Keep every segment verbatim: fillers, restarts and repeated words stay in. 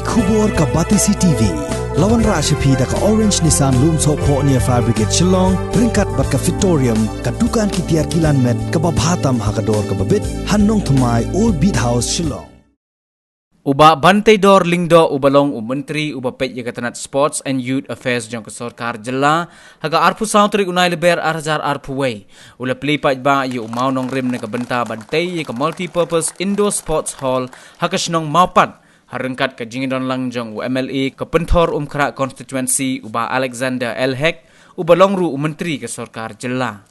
Khubor ka Batesi T V. La wanrah sha phi da ka Orange Nissan Lumsohphoh near Fire Brigade Shillong, ryngkat bad ka Fitorium, ka dukan ki tiar kilan met kaba bha tam ha ka dor kaba bit, ha Nongthymmai, Old Beat House, Shillong. U Bah Banteidor Lyngdoh uba long u Myntri uba peit ïa ka tnat Sports and Youth Affairs jong ka Sorkar Jylla, ha ka arphew saw tarik u Nailaber ar hajar arphew wei, u la plie paidbah ïa u mawnongrim na ka bynta ban tei ïa ka Multipurpose Indoor Sports Hall ha ka shnong Mawpat, ha ryngkat ka jingdon lang jong u M L A ka Pynthor Umkhrah Constituency, u Bah Alexander L Hek, uba long ruh u Myntri ka Sorkar Jylla.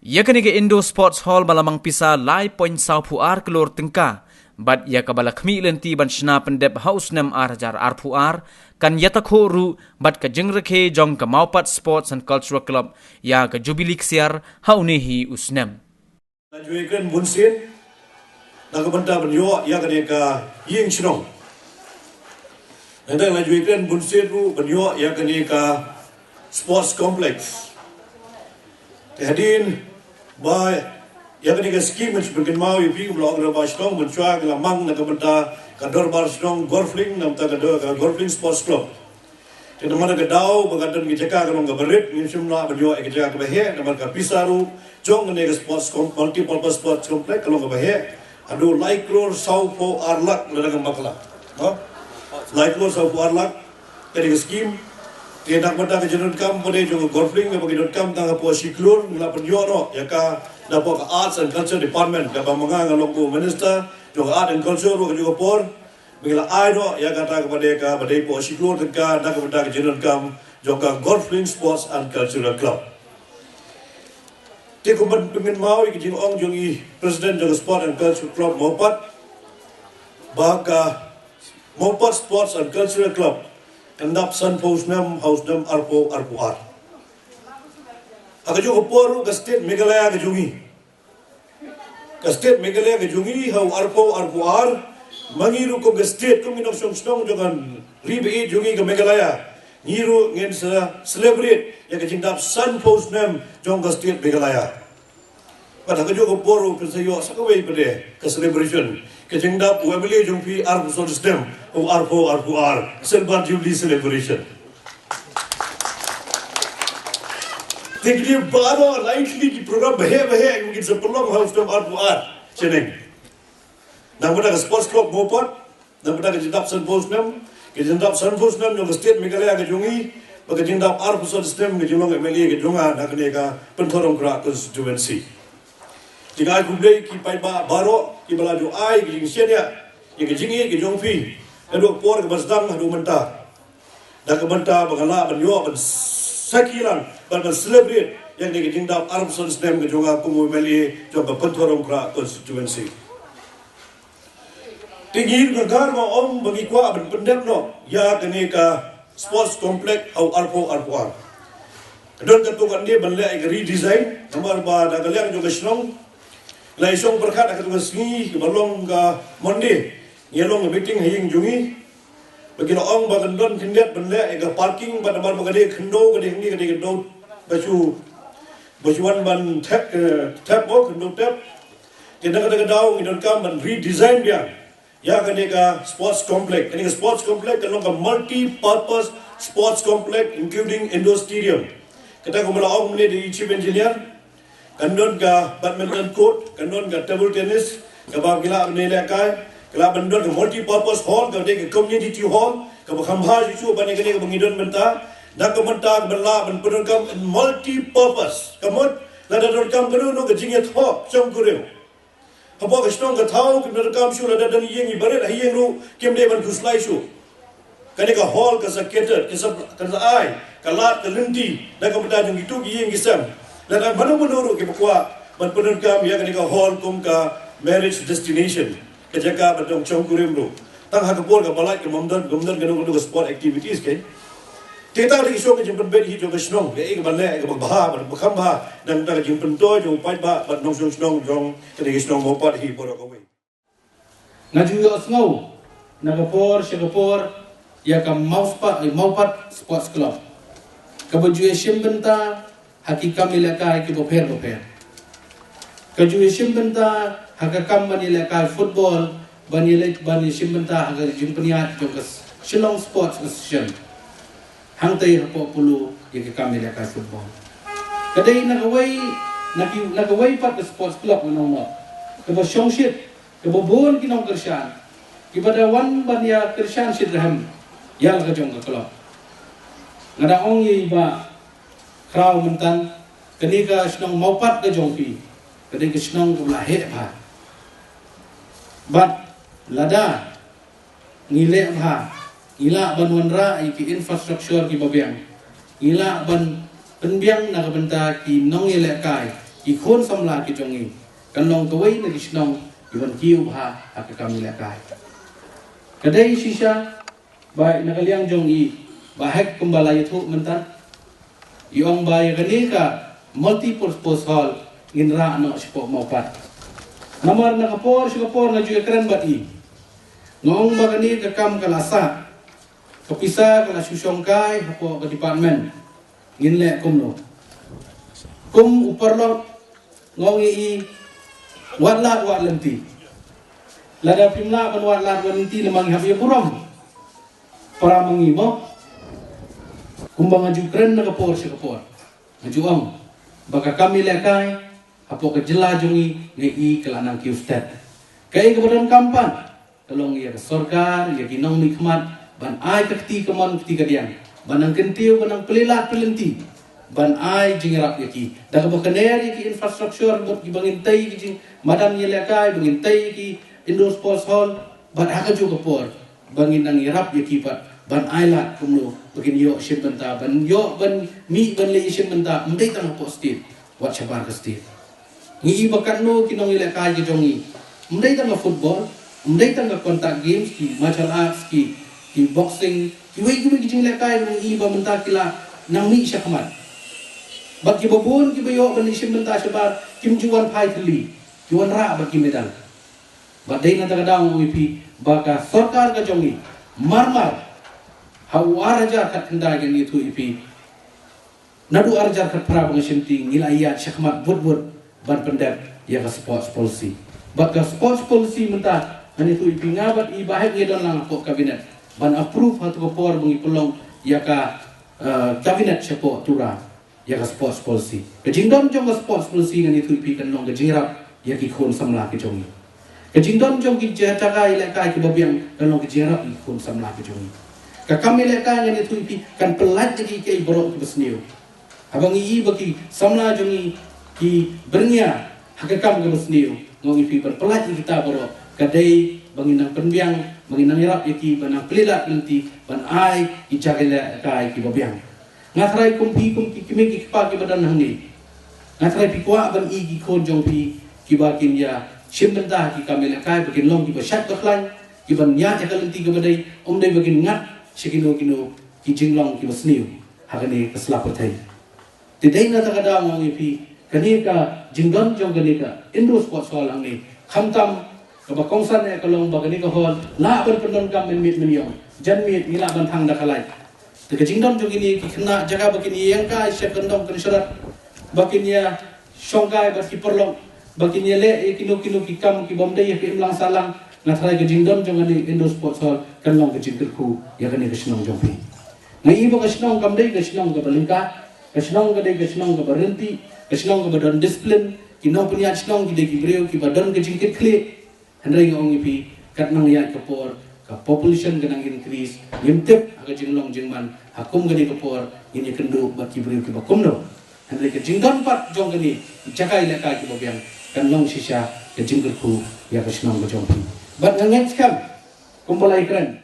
Ïa kane ka Indoor Sports Hall ba la mang pisa lai point saw phew ar klur tyngka, bad ïa kaba la khmih lynti ban shna pyndep ha u snem ar hajar arphew ar, kan ïatakhuh ruh bad ka jingrakhe jong ka Mawpat Sports and Cultural Club ïa ka Jubilee Ksiar ha une hi u snem. Nga ju ïakren bun sien na ka bynta ban ïoh ïa kane ka ïing shnong. Nangta nga ju ïakren bun sien ruh ban ïoh ïa kane ka sports complex. Te hadien ba ïa kane ka skim nga ju pynkynmaw ïa phi, ka la ong da u Bah Shnong, mynshuwa ka la mang na ka bynta ka dorbar shnong Gorfling, na ka bynta ka dor-, ka Gorfling Sports Club. Te namar ka daw ba ka don ka jaka ka long kaba rit, ngim shym lah ban ïoh ïa ka jaka kaba heh, namar ka pisa ruh jong kane ka sports com-, multipurpose sports complex ka long kaba heh. Haduh lai klur saw phew ar lak lada ngam bakla. No? Lai klur saw phew ar lak kane ka skim. Te na ka bynta ka jingdonkam pat de jong ka Gorfling kaba ki donkam tang hapoh shi klur, ngi la pynïoh noh ïa ka napoh ka Arts and Culture Department, kaba ma nga nga long u Minister jong ka Art and Culture ruh ha kajuh ka por. Ba ngi la ai noh ïa kata kaba dei, kaba dei hapoh shi klur tyngka na ka bynta ka jingdonkam jong ka Gorfling Sports and Cultural Club. Te kumban pynkynmaw ïa ka jingong jong i President jong ka Sport and Cultural Club Mawpat, ba ka Mawpat Sports and Cultural Club kan dap sanphew snem ha u snem arphew arphew ar. Ha kajuh ka por ruh ka State Meghalaya ka jong ngi, ka State Meghalaya ka jong ngi ha u arphew arphew ar, ma ngi ruh kum ka State, kum ki nongshong shnong jong ka ri ba ïeit jong ngi ka Meghalaya, ngi ruh ngin sa celebrate ïa ka jingdap sanphew snem jong ka State Meghalaya. Bad ha kajuh ka por ruh phin sa ïoh sa kawei pat de ka celebration, ka jingdap u M L A jong phi arphew san snem, u arphew arphew ar, Silver Jubilee Celebration. Te kine baroh lai tylli ki program baheh baheh ki sa pynlong ha u snem arphew ar shaneng. Na ka bynta ka Sports Club Mawpat, na ka bynta ka jingdap sanphew snem, ka jingdap sanphew snem jong ka State Meghalaya ka jong ngi, bad ka jingdap arphew san snem ka jinglong M L A ka jong nga na kane ka Pynthorumkhrah Constituency. Te nga ai khublei ki paidbah baroh kiba la ju ai ka jingshaniah ïa ka jingïeit ka jong phi naduh ka por kaba sdang haduh mynta. Da ka bynta ba nga lah ban ïoh ban sakhi lang, ban, ban celebrate ïa kane ka jingdap arphew san snem ka jong nga kum u M L A jong ka Pynthorumkhrah Constituency. Te ngi ruh nga nga ong ba ngi kwah ban pyndep noh ïa kane ka sports complex ha u arphew arphew ar. Ka don katto katne ban leh ïa ka redesign, namar ba da ka liang jong ka shnong la ïashong pyrkhat ha katto ka sngi kaba long ka Monday, ngi long ka meeting ha ïing jong ngi. Ba ki la ong ba kan don khyndiat ban leh ïa ka parking, bad namar ba ka dei khyndew, ka dei hangne, ka dei khyndew ba shu, ba shu wan ban thep, eh, thep, oh, khyndew thep. Te na kata ka daw ngi donkam ban redesign biang ïa kane ka sports complex. Kane ka sports complex kan long ka multi-purpose sports complex, including indoor stadium. Kata kumba la ong mynne da i Chief Engineer, kan don ka badminton court, kan don ka table tennis, kaba ki lah ban ïalehkai, ka lah ban don ka multi-purpose hall, kaba dei ka community hall kaba kham bha shuh shuh ban ïa kane kaba ngi don mynta. Na ka bynta kaba lah ban pyndonkam multi-purpose, ka mut lada donkam kano kano ka jingïathoh shongkurim. Hapoh ka shnong ka thaw, kim donkam shuh lada don ïing iba rit ha ïing ruh, kim dei ban khuslai shuh. Kane ka hall ka sa catered, ka sa, ka sa ai ka lad ka lynti na ka bynta jong kito ki ïing ki sem. Lada mano mano ruh kiba kwah ban pyndonkam ïa kane ka hall kum ka marriage destination, ka jaka ban don shongkurim ruh. Tang ha ka por kaba lait ka ym don, ka ym don kano kano ka sport activities, ke. Te kata ka dei ka shong ka jingpynbeit hi jong ka shnong, kaei kaban leh kaba bha, kaba kham bha na ka bynta ka jingpynthor jong u paidbah bad nongshong shnong jong kane ka shnong Mawpat hi baroh kawei. Nga ju ïohsngew na ka por sha ka por ïa ka Mawspa-, Mawpat Sports Club, kaba ju ïashim bynta ha ki kam ïalehkai kiba pher ba pher. Ka ju ïashim bynta ha ka kam ban ïalehkai football, ban ïaleh, ban ïashim bynta ha ka jingpynïaid jong ka s-, Shillong Sports Association. Hangtei hapoh Polo ïa ka kam ïalehkai football. Ka dei na kawei, na ki, na kawei pat ka sports club ngan ong mo, kaba shongshit, kaba bun ki nongkyrshan kiba da wan ban ïa kyrshan shitrhem ïa la ka jong ka club. Nga da ong ïa i Bah Khraw mynta, kane ka shnong Mawpat ka jong phi ka dei ka shnong kaba la heh bha. Bad lada ngi leh bha, ngi lah ban wanrah ïa ki infrastructure kiba biang, ngi lah ban pynbiang na ka bynta ki nongïalehkai, ki khun samla ki jong ngi, kan long kawei na ki shnong kiban kiew bha ha ka kam ïalehkai. Ka dei shisha ba na ka liang jong i, Bah Hek, kumba la ïathuh mynta, i ong ba ïa kane ka multi purpose hall ngin rah noh shapoh Mawpat. Namar na ka por sha ka por nga ju ïakren bad i, nga ong ba kane ka kam ka la sah, ka pisa ka la shu shongkai hapoh ka department. Ngin leh kumno? Kum u paralok nga ong ïa i, wat lad wat lynti. Lada phim lah ban wat lad wat lynti, namar ngi hap ïa burom para ma ngi mo. Kumba nga ju kren na ka por sha ka por, nga ju ong ba ka kam ïalehkai hapoh ka jylla jong ngi, nga i ka la nang kiew stet. Kaei kaba donkam pat ka long ïa ka sorkar, ïa ki nongmihkhmat ban ai ka kti kamon kti kadiang, ban nang kyntiew, ban nang plie lad plie lynti, ban ai jingïarap ïa ki da kaba kner ïa ki infrastructure, bad kiba ngin tei ki jingmadan ïalehkai, ba ngin tei ki indoor sports hall, bad ha kajuh ka por ba ngin nang ïarap ïa ki pat ban ai lad kumno ba kin ïoh shim bynta, ban ïoh ban mih ban leh shim bynta, ym dei tang hapoh state, wat shabar ka state. Ngi i ba katno ki nongïalehkai ki jong ngi, ym dei tang ka football, ym dei tang ka contact games, ki martial arts, ki, ki boxing, kiwei kiwei ki jingïalehkai, ngi i ba mynta ki la nang mih shakhmat. Bad kiba bun kiba ïoh ban leh shim bynta shabar kim ju wan phai thylli, ki wanrah bad ki medal. Bad dei na kata ka daw nga ong ïa phi ba ka sorkar ka jong ngi, marmar ha u ar hajar khatkhyndai, ngan ïathuh ïa phi, naduh ar hajar khatphra ba nga shim ti, ngi la ïaid shakhmat bud bud ban pyndep ïa ka sports policy. Bad ka sports policy mynta, ngan ïathuh ïa phi, nga bad i Bah Hek ngi don lang hapoh cabinet ban approve ha tu ka por ba ngi pynlong ïa ka, eh, cabinet shapoh Tura ïa ka sports policy. Ka jingdon jong ka sports policy, ngan ïathuh ïa phi, kan long ka jingïarap ïa ki khun samla ki jong ngi. Ka jingdon jong ki jaka ïalehkai kiba biang, kan long ka jingïarap ïa ki khun samla ki jong ngi. Ka kam ïalehkai, ngan ïathuh ïa phi, kan pyllait ïa ki, ki baroh kiba sniew. Haba ngi i ba ki samla jong ngi ki byrngiew ha ka kam kaba sniew, nga ong ïa phi, ban pyllait ïa kita baroh ka dei ba ngin nang pynbiang, ba ngin nang ïarap ïa ki, ban nang plie lad lynti, ban ai ki jaka ïalehkai kiba biang. Nga tharai kum phi, kum ki kmie ki kpa kiba don hangne, nga tharai phi kwah ban i ki khun jong phi kiba kin ïa shim bynta ha ki kam ïalehkai, ba kin long kiba shait ba khlaiñ, kiban ïaid ha ka lynti kaba dei, ym dei ba kin ngat sha kino kino ki jinglong kiba sniew ha kane ka sla pyrthei. Te dei na kata ka daw nga ong ïa phi, kane ka jingdon jong kane ka indoor sports hall hangne, khamtam kaba kongsan eh ka long ba kane ka hall lah ban pyndonkam mynmiet mynïong, janmiet ngi lah ban thang da ka light. Te ka jingdon jong kine ki khynnah, jaka ba kin ïeng kai sha kyndong kynsharat, ba kin ïa shong kai bad ki paralok, ba kin ïa leh ïa kino kino ki kam ki bym dei ha ka imlang sahlang, nga tharai ka jingdon jong kane indoor sports hall kan long ka jingkyrkhu ïa kane ka shnong jong phi. Nga i ba ka shnong kam dei ka shnong kaba lyngkha, ka shnong ka dei ka shnong kaba ryntih, ka shnong kaba don discipline, ki nongpynïaid shnong ki dei ki briew kiba don ka jingkitkhlieh. Hynrei nga ong ïa phi, katba nang ïaid ka por, ka population ka nang increase, ngim tip ha ka jinglong jingman ha kum kane ka por ngin ïakynduh bad ki briew kiba kumno. Hynrei ka jingdon pat jong kane ki jaka ïalehkai kiba biang kan long shisha ka jingkyrkhu ïa ka shnong ka jong phi. Bad nga ngeit skhem, kumba la ïakren,